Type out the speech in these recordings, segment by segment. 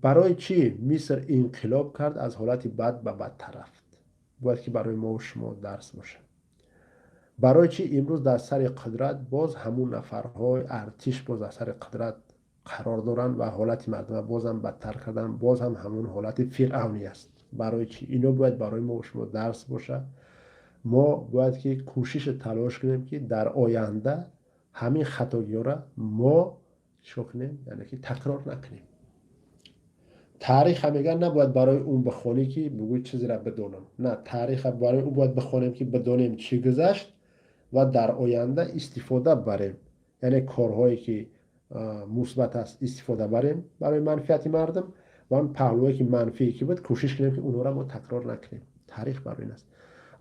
Барои чӣ Миср инқилоб кард, аз ҳолати бад ба бадтар рафт? Бояд ки барои мову шумо дарс бошад. Барои чӣ имрӯз дар сари қудрат боз ҳамун нафарҳои артиш боз дар сари қудрат қарор доранд ва ҳолати мардума бозам бадтар кардан, боз ҳам ҳамун ҳолати фиръавнӣ аст? Барои чӣ? Ино бояд барои мову шумо дарс бошад. Мо бояд ки кӯшишу талош кунем, ки дар оянда ҳамин хатогиҳоро мо чикор кунем, яъне ки такрор накунем. Тариха мегӯянд, набояд барои он бихонӣ, ки бигӯй чизеро бидонам. На, тариха барои ӯ бояд бихонем, ки бидонем, чӣ гузашт ва дар оянда истифода барем, яъне корҳое ки мусбат аст, истифода барем барои манфиати мардум ва он паҳлӯе ки манфие ки буд, кӯшиш кунем, ки онҳоро мо такрор накунем. Таърих барои ин аст.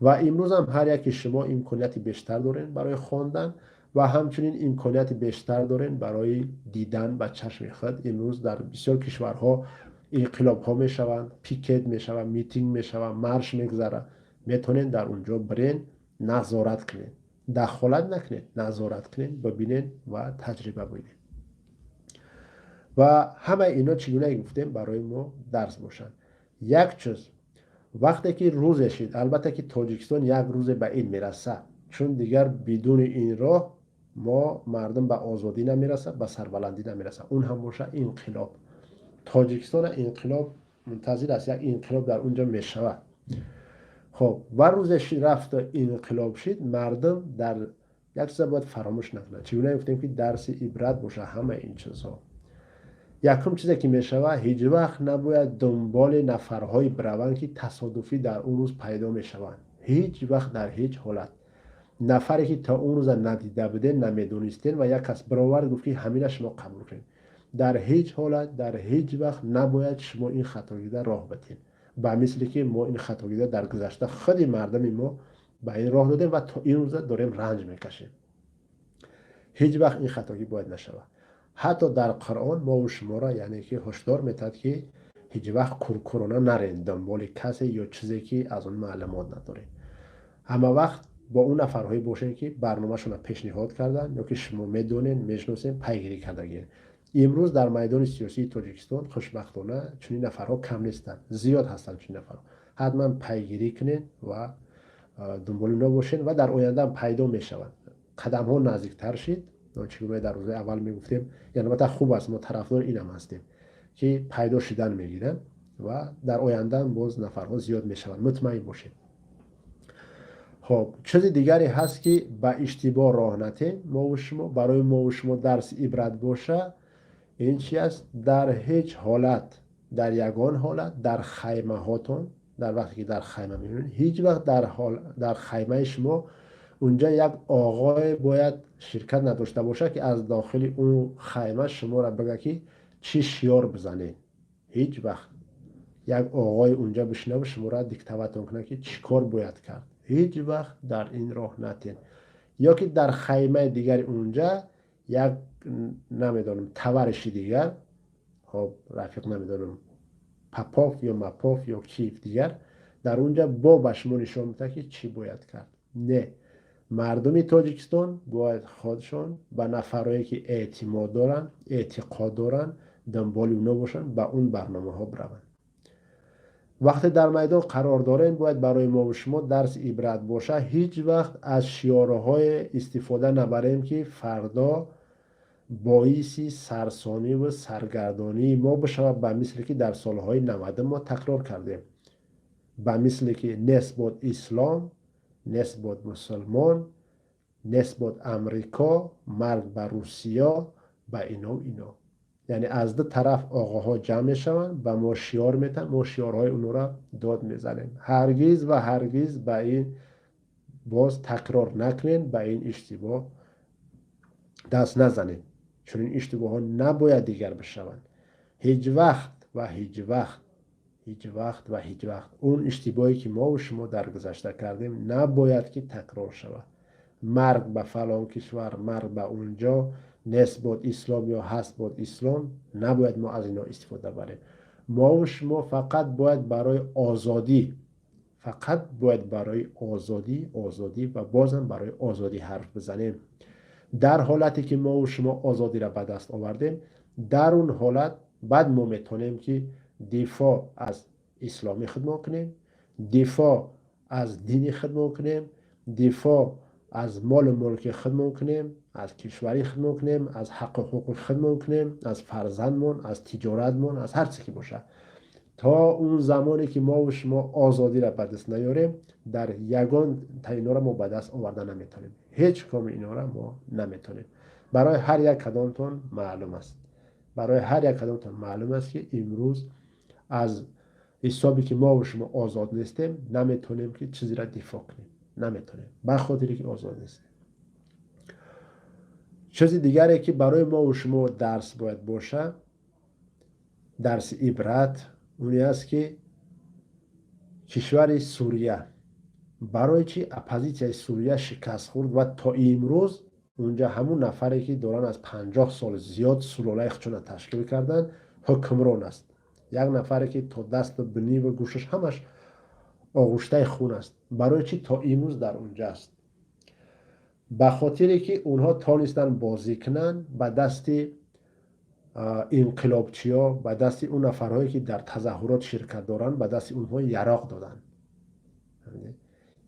Ва имрӯзам ҳар яке шумо имконияти бештар дорем барои хондан ва ҳамчунин имконияти бештар дорем барои дидан ба чашми худ. Имрӯз дар бисёр кишварҳо инқилобҳо мешаванд, пикет мешавад, митинг мешавад, марш мегузарад. Метавонед дар он ҷо бирен, назорат кунед, дахолат накунед, назорат кунед, бибинед ва таҷриба бинед. Ва ҳамаи ино, чӣ гунае гуфтем, барои мо дарс бошанд. Як чиз, вақте ки рӯзе шид, албатта ки Тоҷикистон як рӯзе ба ин мерасад, чун дигар бидуни ин роҳ мо мардум ба озодӣ намерасад, ба сарбаландӣ намерасад. Он ҳам боша инқилоб. Тоҷикистона инқилоб мунтазир аст, як инқилоб дар он ҷо мешавад. Хоб, ва рӯзе рафта инқилоб шид, мардум дар як чиза бояд фаромӯш накунад. Чӣ гуна гуфтем, ки дарси ибрат боша ҳамаи ин чизҳо. Якум чизе ки мешавад, ҳеҷ вақт набояд дунболи нафарҳое бираванд, ки тасодуфӣ дар он рӯз пайдо мешаванд. Ҳеҷ вақт, дар ҳеҷ ҳолат нафаре ки то он рӯза надида будем, намедонистем ва як кас бировард, гуфт, ки ҳамина шумо қабул кунед, дар ҳеҷ ҳолат, дар ҳеҷ вақт набояд шумо ин хатогида роҳ бидиҳед. Ба мисли ки мо ин хатогида дар гузашта худи мардуми мо ба ин роҳ додем ва то ин рӯза дорем ранҷ мекашем. Ҳеҷ вақт ин хатогӣ бояд нашавад. Ҳатто дар Қуръон мову шуморо, яъне ки, ҳушдор метаҳад, ки ҳеҷ вақт куркурона нарен дунболи касе ё чизе, ки аз он маълумот надоред. Ҳама вақт бо он нафарҳое бошед, ки барномашонро пешниҳод карданд ё ки шумо медонед, мешиносед, пайгирӣ кардагиед. Имрӯз дар майдони сиёсии Тоҷикистон, хушбахтона, чунин нафарҳо кам нестанд, зиёд ҳастанд чунин нафарҳо. Ҳатман пайгирӣ кунед ва дунболи онҳо бошед ва дар ояндаам пайдо мешаванд. Қадамҳо наздиктар шид, чӣ гуна дар рӯзҳои аввал мегуфтем, албатта хуб аст, мо тарафдори инам ҳастем, ки пайдо шидан мегиранд ва дар ояндаам боз нафарҳо зиёд мешаванд, мутмаин бошед. Хоб, чизи дигаре ҳаст, ки ба иштибоҳ роҳ натем мову шумо, барои мову шумо дарси ибрат боша. Ин чи аст? Дар ҳеҷ ҳолат, дар ягон ҳолат дар хаймаҳотон, дар вақте ки дар хайма мебинед, ҳеҷ вақт дар хаймаи шумо унҷа як оғое бояд ширкат надошта бошад, ки аз дохили он хайма шуморо бигӯяд, ки чӣ шиёр бизанед. Ҳеҷ вақт як оғои унҷа бишинаву шуморо диктовать кунад, ки чӣ кор бояд кард, ҳеҷ вақт дар ин роҳ натен. Ё ки дар хаймаи дигари унҷа як, намедонам, товарищи дигар, хоб, рафиқ, намедонам, Папов ё Мапов ё киев дигар дар унҷа бо ба шумо нишон медиҳад, ки чӣ бояд кард. Не, мардуми Тоҷикистон бояд худшон ба нафарое ки эътимод доранд, эътиқод доранд, дунболи оно бошанд, ба он барномаҳо бираванд. Вақте дар майдон қарор дорем, бояд барои мову шумо дарси ибрат бошад, ҳеҷ вақт аз шиёрҳое истифода набарем, ки фардо боиси сарсониву саргардонии мо бишавад, ба мисле ки дар солҳои 90 мо такрор кардем, ба мисле ки нест бод ислом, нест бод мусулмон, нест бод Амрико, марг ба Русия, ба ино ино. Яъне аз ду тараф оғоҳо ҷамъ мешаванд, ба мо шиёр метаҳанд, мо шиёрҳои онҳоро дод мезанем. Ҳаргиз ва ҳаргиз ба ин боз такрор накунед, ба ин иштибоҳ даст назанед. Чунин иштибоҳҳо набояд дигар бишаванд. Ҳеҷ вақт ва ҳеҷ вақт, ҳеҷ вақт ва ҳеҷ вақт он иштибоҳе, ки мову шумо дар гузашта кардем, набояд ки такрор шавад. Марг ба фалон кишвар, марг ба унҷо, нест бод ислом ё ҳаст бод ислом, набояд мо аз ино истифода барем. Мову шумо фақат бояд барои озодӣ, фақат бояд барои озодӣ, озодӣ ва бозам барои озодӣ ҳарф бизанем. Дар ҳолате ки мову шумо озодиро ба даст овардем, дар он ҳолат Баъд мо метавонем, ки дифоъ аз исломи худмон кунем, дифоъ аз дини худмон кунем, дифоъ аз молу мулки худмон кунем, аз кишвари худмон кунем, аз ҳаққу ҳуқуқи худмон кунем, аз фарзандмон, аз тиҷоратмон, аз ҳар чизе ки бошад. То он замоне ки мову шумо озодиро ба даст наёрем, дар ягон та инора мо ба даст оварда наметавонем, ҳеҷ коми инора мо наметавонем. Барои ҳар як кадомтон маълум аст, барои ҳар як кадомтон маълум аст, ки имрӯз аз ҳисобе ки мову шумо озод нестем, наметавонем, ки чизеро дифоъ кунем, наметавонем, ба хотире ки озод нестем. Чизи дигаре, ки барои мову шумо дарс бояд боша, дарси ибрат, уне аст, ки кишвари Сурия, барои чи оппозитсияи Сурия шикаст хӯрд ва то имрӯз унҷа ҳамун нафаре, ки доранд аз 50 сол зиёд сулолаи худшона ташкил карданд, ҳукмрон аст, як нафаре, ки то дасту биниву гӯшаш ҳамаш оғуштаи хун аст, барои чи то имрӯз дар унҷа аст? Ба хотире ки онҳо тонистанд бозӣ кунанд ба дасти инқилобчиё, ба дасти он нафарҳое, ки дар тазаҳурот ширкат доранд, ба дасти онҳо яроқ доданд.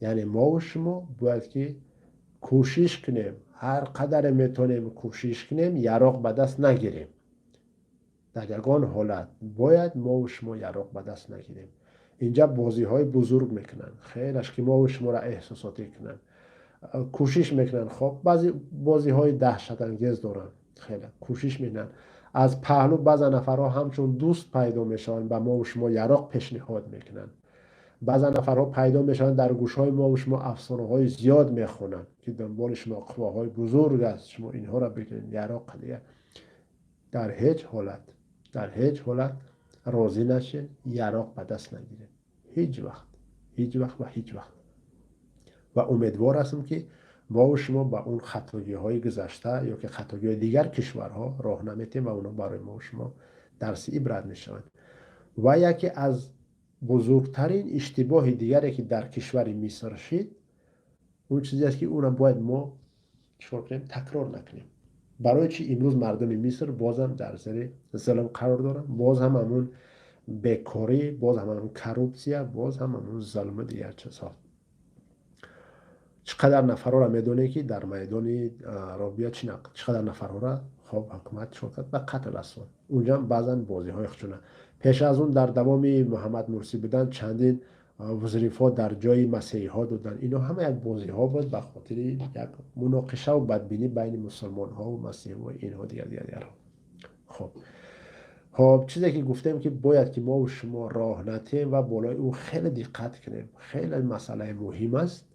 Яъне мову шумо бояд ки кӯшиш кунем, ҳар қадаре метавонем кӯшиш кунем, яроқ ба даст нагирем. Дар ягон ҳолат бояд мову шумо яроқ ба даст нагирем. Инҷа бозиҳои бузург мекунанд, хелаш ки мову шуморо эҳсосотӣ кунанд, кӯшиш мекунанд. Хоб, баъзе бозиҳои даҳшатангез доранд, хеле кӯшиш мекунанд. Аз паҳлӯ баъза нафарҳо ҳамчун дӯст пайдо мешаванд, ба мову шумо яроқ пешниҳод мекунанд. Баъза нафарҳо пайдо мешаванд, дар гӯшҳои мову шумо афсонаҳои зиёд мехонанд, ки дунболи шумо қувваҳои бузург аст, шумо инҳоро бигиред, яроқ. Дигар дар ҳеҷ ҳолат, дар ҳеҷ ҳолат розӣ нашед, яроқ ба даст нагиред, ҳеҷ вақт, ҳеҷ вақт ва ҳеҷ вақт. Ва умедвор ҳастам, ки мову шумо ба он хатогиҳои гузашта ё ки хатогиҳои дигар кишварҳо роҳ наметем ва онҳо барои мову шумо дарси ибрат мешаванд. Ва яке аз бузургтарин иштибоҳи дигаре, ки дар кишвари Миср шид, он чизе аст, ки онро бояд мо чикор кунем? Такрор накунем. Барои чи имрӯз мардуми Миср бозам дар зери зулм қарор доранд, боз ҳам ҳамун бекорӣ, боз ҳам ҳамун коррупсия, боз ҳам ҳамун зулму дигар чизҳо? Чӣ қадар нафарҳоро медонед, ки дар майдони Робия чӣ қадар нафарҳоро, хоб, ҳукумат чикор кард? Ба қатл расонд. Унҷам баъзан бозиҳои худшона. Пеш аз он, дар давоми Муҳаммад Мурсӣ будан, чандин вазифаҳо дар ҷои масеҳиҳо доданд. Ино ҳама як бозиҳо буд ба хотири як муноқишаву бадбинӣ байни мусулмонҳову масеҳиҳо, инҳо, дигар, дигар, дигарҳо. Хоб, чизе ки гуфтем, ки бояд ки мову шумо роҳ натиҳем ва болои ӯ хеле диққат кунем, хеле масъалаи муҳим аст.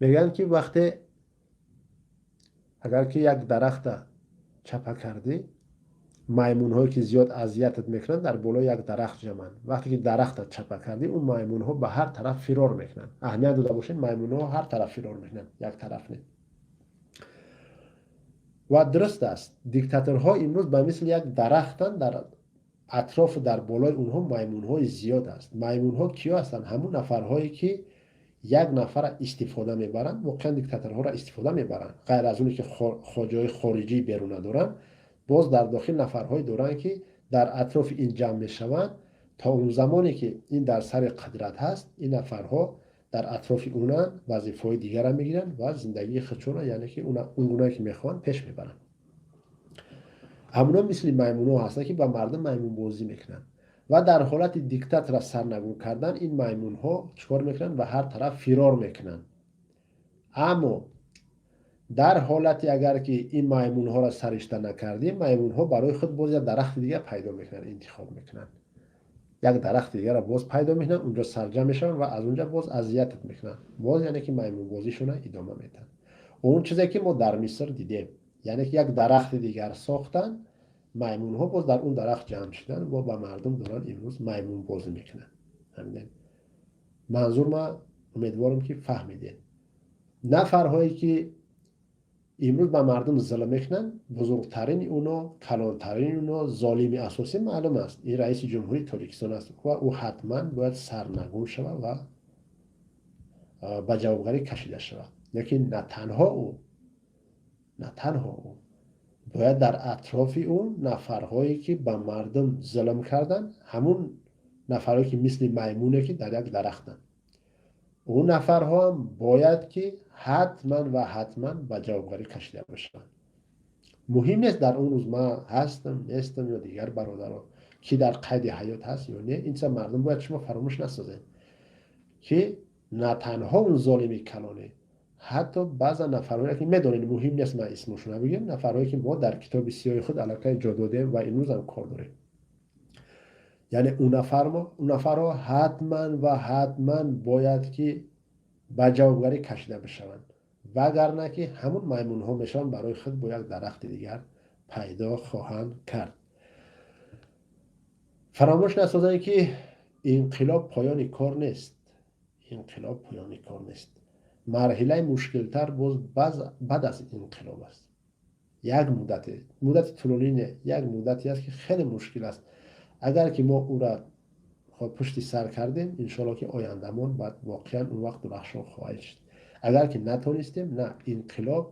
Мегӯянд, ки вақте агар ки як дарахта чапа кардӣ, маймунҳое, ки зиёд азиятат мекунанд, дар болои як дарахт ҷамъанд. Вақте ки дарахта чапа кардӣ, он маймунҳо ба ҳар тараф фирор мекунанд. Аҳамият дода бошед, маймунҳо ҳар тараф фирор мекунанд, як тараф не. Ва дуруст аст, диктаторҳо имрӯз ба мисли як дарахтанд, дар атрофу дар болои онҳо маймунҳои зиёд аст. Маймунҳо киё ҳастанд? Ҳамун нафарҳое, ки як нафара истифода мебаранд, воқеан диктаторҳоро истифода мебаранд. Ғайр аз оне ки хоҷаҳои хориҷии беруна доранд, боз дар дохил нафарҳое доранд, ки дар атрофи ин ҷамъ мешаванд. То он замоне ки ин дар сари қудрат ҳаст, ин нафарҳо дар атрофи унанд, вазифаҳои дигарро мегиранд ва зиндагии худшонро, яъне ки он гунае ки мехоҳанд, пеш мебаранд. Ҳамуно мисли маймунҳо ҳастанд, ки ба мардум маймунбозӣ мекунанд. Ва дар ҳолати диктатора сарнагун кардан, ин маймунҳо чӣ кор мекунанд? Ба ҳар тараф фирор мекунанд. Аммо дар ҳолате агар ки ин маймунҳоро саришта накардем, маймунҳо барои худ боз як дарахти дигар пайдо мекунанд, интихоб мекунанд, як дарахти дигарро боз пайдо мекунанд, унҷо сарҷамъ мешаванд ва аз унҷа боз азиятат мекунанд, боз, яъне ки маймунбозишона идома медиҳанд. Он чизе ки мо дар Миср дидем, яъне ки як дарахти дигар сохтанд, маймунҳо боз дар он дарахт ҷамъ шуданд ва ба мардум доранд имрӯз маймунбозӣ мекунанд. Манзур ма умедворам, ки фаҳмидед. Нафарҳое, ки имрӯз ба мардум зулм мекунанд, бузургтарини уно, калонтарини уно, золими асосӣ маълум аст, ин раиси ҷумҳурии Тоҷикистон аст ва ӯ ҳатман бояд сарнагун шавад ва ба ҷавобгарӣ кашида шавад. Лекин на танҳо ӯ, на танҳо ӯ. Бояд дар атрофи ӯ нафарҳое, ки ба мардум зулм карданд, ҳамун нафарҳое, ки мисли маймуне, ки дар як дарахтанд, ӯ нафарҳоам бояд ки ҳатман ва ҳатман ба ҷавобгарӣ кашида бошаванд. Муҳим нест, дар он рӯз ман ҳастам, нестам ё дигар бародарон, ки дар қайди ҳаёт ҳаст ё не. Ин чиза, мардум, бояд шумо фаромӯш насозед, ки на танҳо он золими калоне, ҳатто баъзан нафарҳое, ки медонед, муҳим нест ман исмошона бигӯям, нафарҳое, ки мо дар китоби сиёҳи худ аллакай ҷо додем ва имрӯзам кор дорем, яъне ӯ нафарҳо ҳатман ва ҳатман бояд ки ба ҷавобгарӣ кашида бишаванд, вагарна ки ҳамун маймунҳо мешаванд, барои худ бо як дарахти дигар пайдо хоҳанд кард. Фаромӯш насозем, ки инқилоб поёни кор нест, инқилоб поёни кор нест. Марҳилаи мушкилтар боз баъд аз инқилоб аст. Як муддате, муддати тӯлонӣ не, як муддате аст, ки хеле мушкил аст. Агар ки мо ӯра пушти сар кардем, иншоалло, ки ояндамон баъд воқеан он вақт дурахшон хоҳад шуд. Агар ки натонистем, на, инқилоб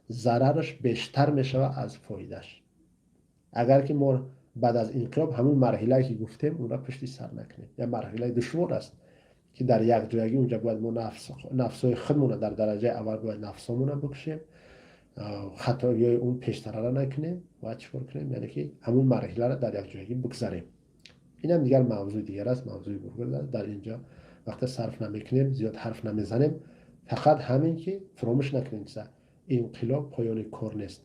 зарараш бештар мешавад аз фоидаш, агар ки мо баъд аз инқилоб ҳамун марҳилае, ки гуфтем, онро пушти сар накунем. Як марҳилаи душвор аст, ки дар якҷоягӣ унҷа бояд мо нафсҳои худмона, дар дараҷаи аввал бояд нафсҳомона бикушем, хатоиҳои он пештарара накунем ва чӣ кор кунем, яъне ки ҳамун марҳиларо дар якҷоягӣ бигзарем. Инам дигар мавзӯи дигар аст, мавзӯи бузург аст. Дар инҷо вақте сарф намекунем, зиёд ҳарф намезанем. Фақат ҳамин, ки фуромӯш накунем чиза: инқилоб поёни кор нест.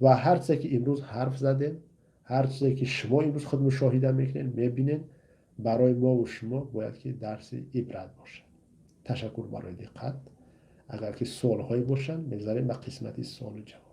Ва ҳар чизе, ки имрӯз ҳарф задем, ҳар чизе, ки шумо имрӯз худ мушоҳида мекунед, мебинед, барои мову шумо бояд ки дарси ибрат бошад. Ташаккур барои диққат. Агар ки суолҳое бошанд, мегзарем ба қисмати суолу ҷавоб.